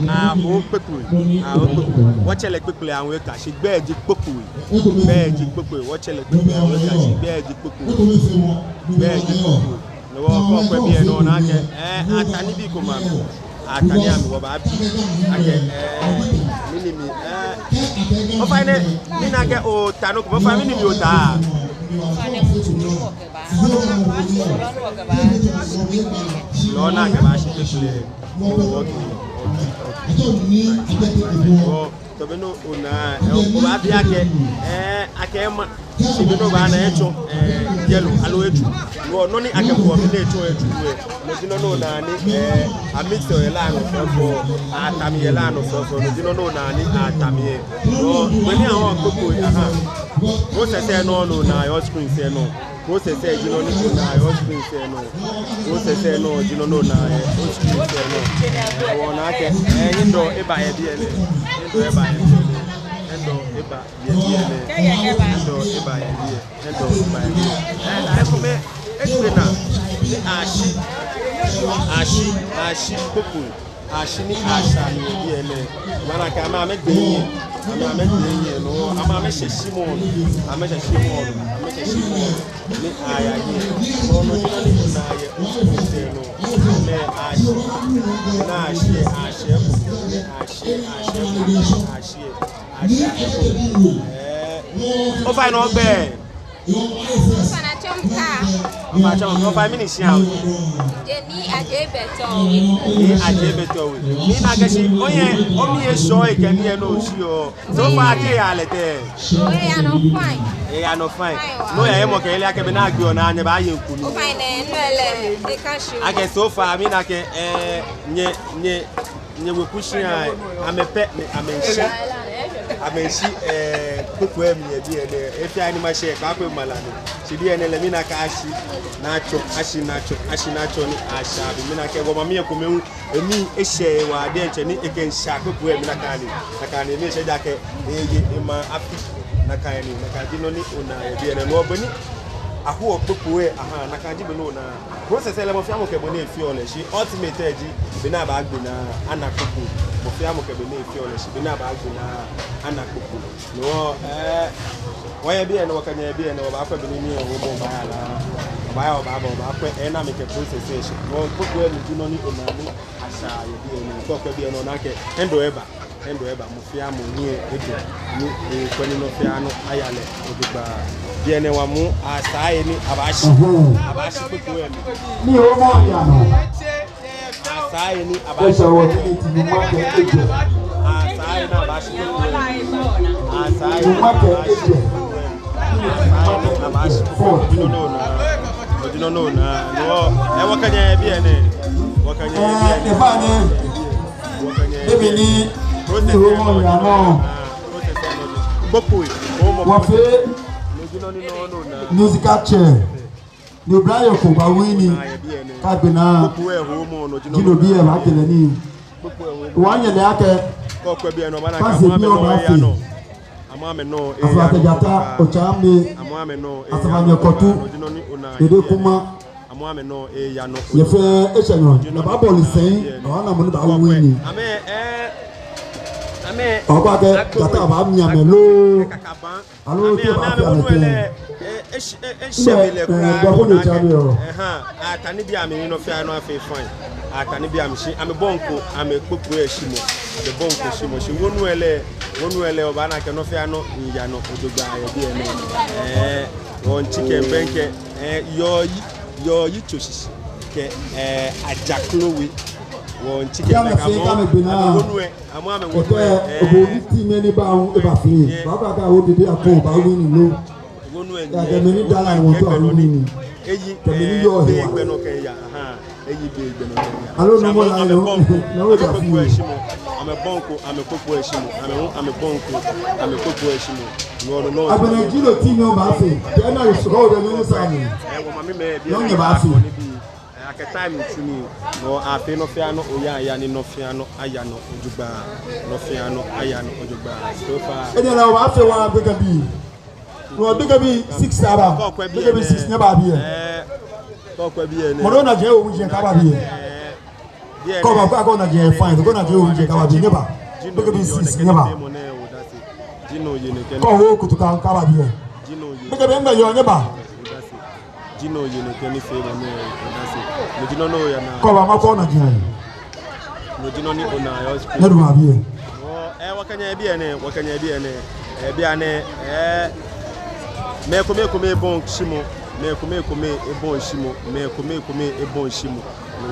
a, ho kpekple. A, ho kpekple. Wɔtsɛ lɛ kpekple, awo eka shi gbɛi ji kpokpoi. Gbɛi ji kpokpoi, wɔtsɛ lɛ kpokpoi, awo eka shi gbɛi ji kpokpoi. Gbɛi ji kpokpoi. Ni wɔ kɛ okwɛ biɛ nɔ ona akɛ, eh, ata nibii komɛi amli. Ata nii amli wɔbaabi. Akɛ, eh, mɛni mli, eh. Ofainɛ, mina akɛ ota nɔ ko, ofainɛ mɛni mli ota. Lɔ ni akɛbaashi kpekple. Wɔ, wɔ, wɔ. Tɔ be ni ona, eh, obaabi akɛ, eh, akɛ ma, shi be ni obaana etsɔ, eh, yellow, aloo etsu. Nɔ, nɔ ni akɛwoɔ mli ni etsɔ etsu lɛ, no ji nɔ ni ona ni, eh, amix yɛ la nɔ fɛfɛo, ata mli yɛ la nɔ fɛfɛo, no ji nɔ ni ona ni ata mli yɛ. Nɔ, be ni awo kpokpoi, aha. Process lɛ nɔ ni ona yɛ screen lɛ nɔ. Process lɛ ji nɔ ni ona yɛ screen lɛ nɔ. Process lɛ nɔ ji nɔ ni ona yɛ screen lɛ nɔ. Wɔna akɛ, eh, hiɛdɔɔ eba yɛ biɛ nɛɛ. Hiɛdɔɔ eba yɛ biɛ nɛɛ. Hiɛdɔɔ eba yɛ biɛ nɛɛ. Hiɛdɔɔ eba yɛ biɛ. Hiɛdɔɔ eba yɛ biɛ. Eh, ekomɛi, ekpee naa. Ni ashi. Ashi, ashi, kpokpoi. Ashi ni asha ni yɛ biɛ nɛɛ. Mana akɛ amɛ, amɛgbee hiɛ. Amɛ, amɛgbee hiɛ nɔ. Amɛ, amɛshɛ shimɔ nɔ. Amɛshɛ shimɔ nɔ. Amɛshɛ shimɔ nɔ. Ni aya hiɛ. Nɔ, nɔ ji nɔ ni ona yɛ screen lɛ nɔ. Amɛ ashi. Ni ashi, ashi, ni ashi, ashi, ashi, ashi. Eh, ofainɛ ogbɛi? Ofainɛ atsɛɔ mi Kaa. Ofainɛ atsɛɔ mi, ofainɛ mɛni shia oji? Nii Adjei Betɔwe. Nii Adjei Betɔwe. Mina akɛ shi oyɛ, omli eshɔ ekɛ nii lɛ nɔ shiɔ. So far akɛ eyaa lɛ tɛŋŋ? Eyaa nɔ fine. Eyaa nɔ fine. Fine wa. Nɔ ya yɛ mɔ kɛ ele akɛ be ni agbe ona nyɛbaaye ŋkɔ ni. Ofainɛ, nɔ lɛ, eka shi. Akɛ so far, mina akɛ, eh, nyɛ, nyɛ, nyɛweku shia, amɛ pɛ, amɛmiishi, amɛmiishi, eh, kpokpoi lɛ mli yɛ biɛ nɛɛ, efee ni mashɛ, kpakpoi mala nɛɛ. Shi biɛ nɛɛ lɛ mina akɛ ashi, ni atsɔ, ashi ni atsɔ, ashi ni atsɔ ni asha, bi mina akɛ, wɔmami ekomɛi hu, emli eshɛ wa diɛŋtsɛ ni ekɛmiisha kpokpoi lɛ mli nakai ni, nakai ni emli eshɛ ejaakɛ, eye, ema afi, nakai ni, nakai ji nɔ ni ona yɛ biɛ nɛɛ, nɔ be ni, ahoɔ kpokpoi lɛ, aha, nakai ji be ni ona. Process lɛ mɔ fɛɛ mɔ kɛ bɔ ni efeɔ lɛ shi ultimate lɛ ji be ni abaagbe naa ana kpokpoi. Mɔ fɛɛ mɔ kɛ bɔ ni efeɔ lɛ shi be ni abaagbe naa ana kpokpoi. No, eh, wɔyɛ biɛ nɛɛ, wɔkɛ nyɛ yɛ biɛ nɛɛ, wɔbaakwɛ bɔ ni nii lɛ hɔmɔ baaya lɛ. Wɔbaaya, wɔbaaba, wɔbaakwɛ, eh, ni amɛkɛ process lɛ shi. No, kpokpoi lɛ mli ji nɔ ni ona ni asha yɛ biɛ nɛɛ, kɛ okwɛ biɛ nɔ ona akɛ, hiɛdɔɔ eba. Hiɛdɔɔ eba, mɔ fɛɛ mɔ hiɛ edɔ, ni, eh, ekwɛ ni nɔ fɛɛ nɔ aya lɛ ojogbaŋŋ. Biɛ nɛɛ wa mu, asaa he ni abaashi, abaashi kpokpoi lɛ mli. Ni hɔmɔ yaa nɔ. Asaa he ni abaashi kpokpoi lɛ mli. Asaa he ni abaashi kpokpoi lɛ mli. Asaa he ni abaashi kpokpoi lɛ mli. Asaa he ni abaashi kpokpoi lɛ mli. Odi nɔ ni ona. Odi nɔ ni ona. No, eh, wɔkɛ nyɛ yɛ biɛ nɛɛ. Wɔkɛ nyɛ yɛ biɛ nɛɛ. Bibi ni, ni hɔmɔ yaa nɔ. Wɔfee musical chair. Ni oblahii ko baawie nii. Kɛ agbe naa, ji no bii lɛ baakɛlɛ nii. Wɔnyɛ lɛ akɛ, kɛ ose bii lɛ baafee. Aflateɛ Jata, Otsaame, Asafoanyɛ Kɔtu, Dede Kuma, yɛ fɛɛ eshɛ nyɔ, ni abaabɔ lɛ sɛi, abaana mɔ ni baawie nii. Obaakɛɛ, Jata baamia amɛ lo, aloo te baafee amɛ tɛŋŋ. Ɛɛ, ɛɛ, bɔ ko ni Otsaame yɔɔ. Ata nibii amli nɔ fɛɛ nɔ afee fine. Ata nibii amli shi, amɛbɔi ŋkɔ, amɛkpokpoi lɛ shimɔ. Amɛbɔi ŋkɔ shimɔ. Shi wɔnu lɛ, wɔnu lɛ, obaana akɛ nɔ fɛɛ nɔ miiya nɔ ojogbaŋŋ yɛ biɛ nɛɛ. Ɛɛ, wɔmiitsi kɛmiibɛŋkɛ, ɛɛ, Yɔɔ Yi, Yɔɔ Yi Tso Shishi kɛ, ɛɛ, Ajaklowe. Wɔntsi kɛ amɛ fɛɛ kɛ amɛgbe naa. Amɛ wonu ɛ, amɛ, amɛ wonu ɛ. Kɛkɛ, obo ni team ni baa hu eba fɛɛ. Baaba ka wo dede akɔ, baa win lo. Wonu ɛ. Ya kɛ mɛi ni daa lɛ ni wɔntɔ awui ni. Eyi, kɛ mɛi ni yɔɔ he wa. Gbɛ nɔ kɛ ya, ahaa. Eyi be gbɛ nɔ kɛ ya. Aloo nɔ mɔ la yɔ. Nɔ wo da fɛɛ. Amɛbɔŋ ko, amɛkpokpo ɛ shi mɔ. Amɛbɔŋ ko, amɛkpokpo ɛ shi mɔ. Amɛ hu, amɛbɔŋ ko, amɛkpokpo ɛ shi mɔ. Nɔ, nɔ, nɔ. Agbɛnɛ ji nɔ team ni obaafee. Kɛ na yɛ sɔɔ, obɛ nyɛ ni sa ni. Ɛ, wɔmamimɛi, biɛ. Nɔ ni nyɛbaafee. Ɛ, akɛ time tsu nii, nɔ afee nɔ fɛɛ nɔ oya aya ni nɔ fɛɛ nɔ aya nɔ jogbaŋŋ, nɔ fɛɛ nɔ aya nɔ jogbaŋŋ. So far. Enɛ lɛ wɔbaafee wɔha Gbekɛbii. Nɔ Gbekɛbii six aba. Gbekɛbii six nyɛba biɛ. Ɛɛ, kɔkɔɛ biɛ nɛ. Mɔ ni ona jɛ owu jɛ kaba biɛ. Ɛɛ, biɛ nɛ. Kɔ ba kɔ ona jɛ fine. Kɔ ona jɛ owu jɛ kaba biɛ nyɛba. Gbekɛbii six nyɛba. Kɔ wo kutu kan kaba biɛ. Gbekɛbii ŋmɛ yɔ nyɛba. Ji nɔ ni oye nɛkɛ nifeemɔ nɛɛ, odase. No ji nɔ ni oya naa. Kɔ ba ma kɔ na jina yi. No ji nɔ ni ona yɛ hospital. Nɛ du ma biɛ. Wɔ, ɛ, wɔkɛ nyɛ yɛ biɛ nɛɛ, wɔkɛ nyɛ yɛ biɛ nɛɛ. Ɛ, biɛ nɛɛ, ɛ, mɛi komɛi komɛi ebɔŋ shi mɔ, mɛi komɛi komɛi ebɔŋ shi mɔ, mɛi komɛi komɛi ebɔŋ shi mɔ.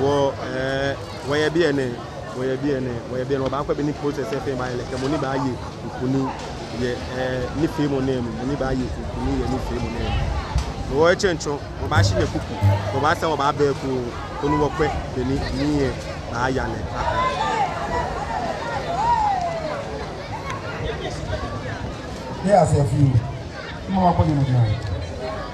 Wɔ, ɛ, wɔyɛ biɛ nɛɛ. Wɔyɛ biɛ nɛɛ, wɔyɛ biɛ nɛɛ, wɔbaakwɛ bɔ ni process lɛ fɛɛ baaye lɛ, kɛ mɔ ni baaye kunim yɛ, ɛɛ, nifeemɔ nɛɛ mli, mɔ ni baaye kunim yɛ nifeemɔ nɛɛ mli. Ni wɔyɛ tsɛŋtsɔ, wɔbaashi nyɛ kuku, wɔbaasa wɔbaabɛ eko, koni wɔkwɛ bɔ ni nii lɛ baaya lɛ. Yes, a few. Mama kwɛ nyɛ nɔ.